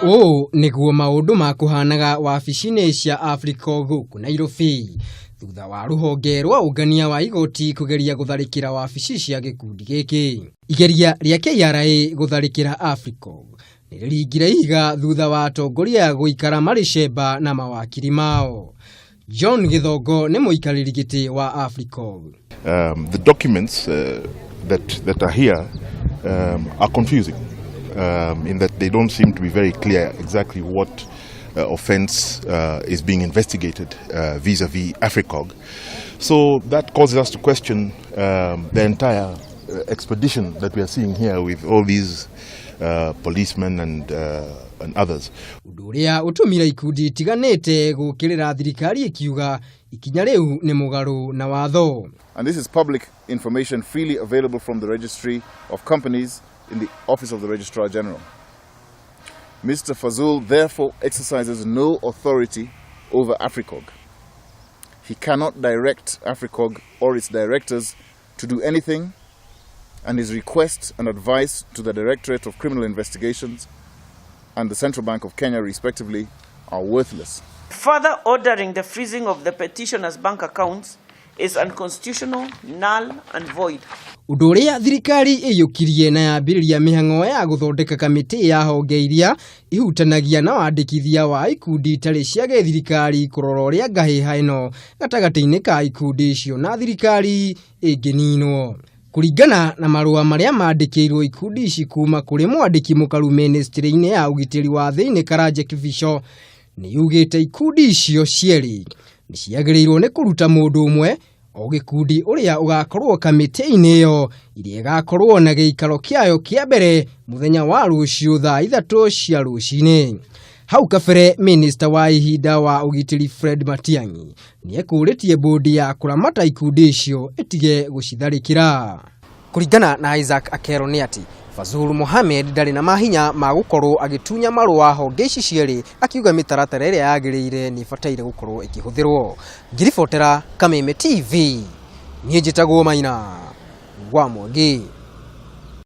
Ũũ nĩguo maũndũ makũhanaga wabici-inĩ cia Africog gũkũ Nairobi thutha wa rũhonge rwa ũngania wa igoti kũgeria gũtharĩkĩra wabici cia gĩkundi gĩkĩ. Igeria rĩa KRA gũtharĩkĩra Africog nĩ rĩringire ihiga thutha wa atongoria gũikara marĩ cemba na mawakiri mao. John Gĩthongo nĩ mũikarĩri gĩtĩ wa Africog. The documents that are here are confusing in that they don't seem to be very clear exactly what offense is being investigated vis-a-vis AfriCOG. So that causes us to question the entire expedition that we are seeing here with all these policemen and others. Ũndũ ũrĩa ũtũmire ikundi itiganĩte gũkĩrĩra thirikari ikiuga ikinya rĩu nĩ mũgarũ na watho. And this is public information freely available from the Registry of Companies in the Office of the Registrar General. Mr. Fazul therefore exercises no authority over AfriCOG. He cannot direct AfriCOG or its directors to do anything, and his request and advice to the Directorate of Criminal Investigations and the Central Bank of Kenya, respectively, are worthless. Further ordering the freezing of the petitioner's bank accounts is unconstitutional, null, and void. Ũndũ ũrĩa thirikari ĩiyũkirie na yambĩrĩria mĩhang'o ya gũthondeka kamĩtĩ ya honge iria ihutanagia na wandĩkithia wa ikundi itarĩ cia gĩthirikari kũrora ũrĩa ngahĩha ĩno gatagatĩ-inĩ ka ikundi icio na thirikari ĩngĩninwo. Kũringana na marũa marĩa mandĩkĩirwo ikundi ici kuma kũrĩ mwandĩki mũkaru ministry-inĩ ya ũgitĩri wa thĩinĩ Karanja Kibicho, nĩ yugĩte ikundi icio cierĩ nĩ ciagĩrĩirwo nĩ kũruta mũndũ ũmwe o gĩkundi ũrĩa ũgakorwo kamĩtĩ-inĩ ĩyo ĩrĩa ĩgakorwo na gĩikaro kĩayo kĩa mbere mũthenya wa rũciũ thaa 3 cia rũcinĩ. Hau kabere, minista wa ihinda wa ũgitĩri Fred Matiang'i nĩ ekũrĩtie bodi ya kũramata ikundi icio ĩtige gũcitharĩkĩra. Kũringana na Isaac Akero nĩ atĩ Fazul Mohamed ndarĩ na mahinya ma gũkorwo agĩtunya marũa honge ici cierĩ, akiuga mĩtaratara ĩrĩa yagĩrĩire nĩ ĩbataire gũkorwo ĩkĩhũthĩrwo. Ngĩribotera Kameme TV, niĩ njĩtagwo Maina wa Mwangi.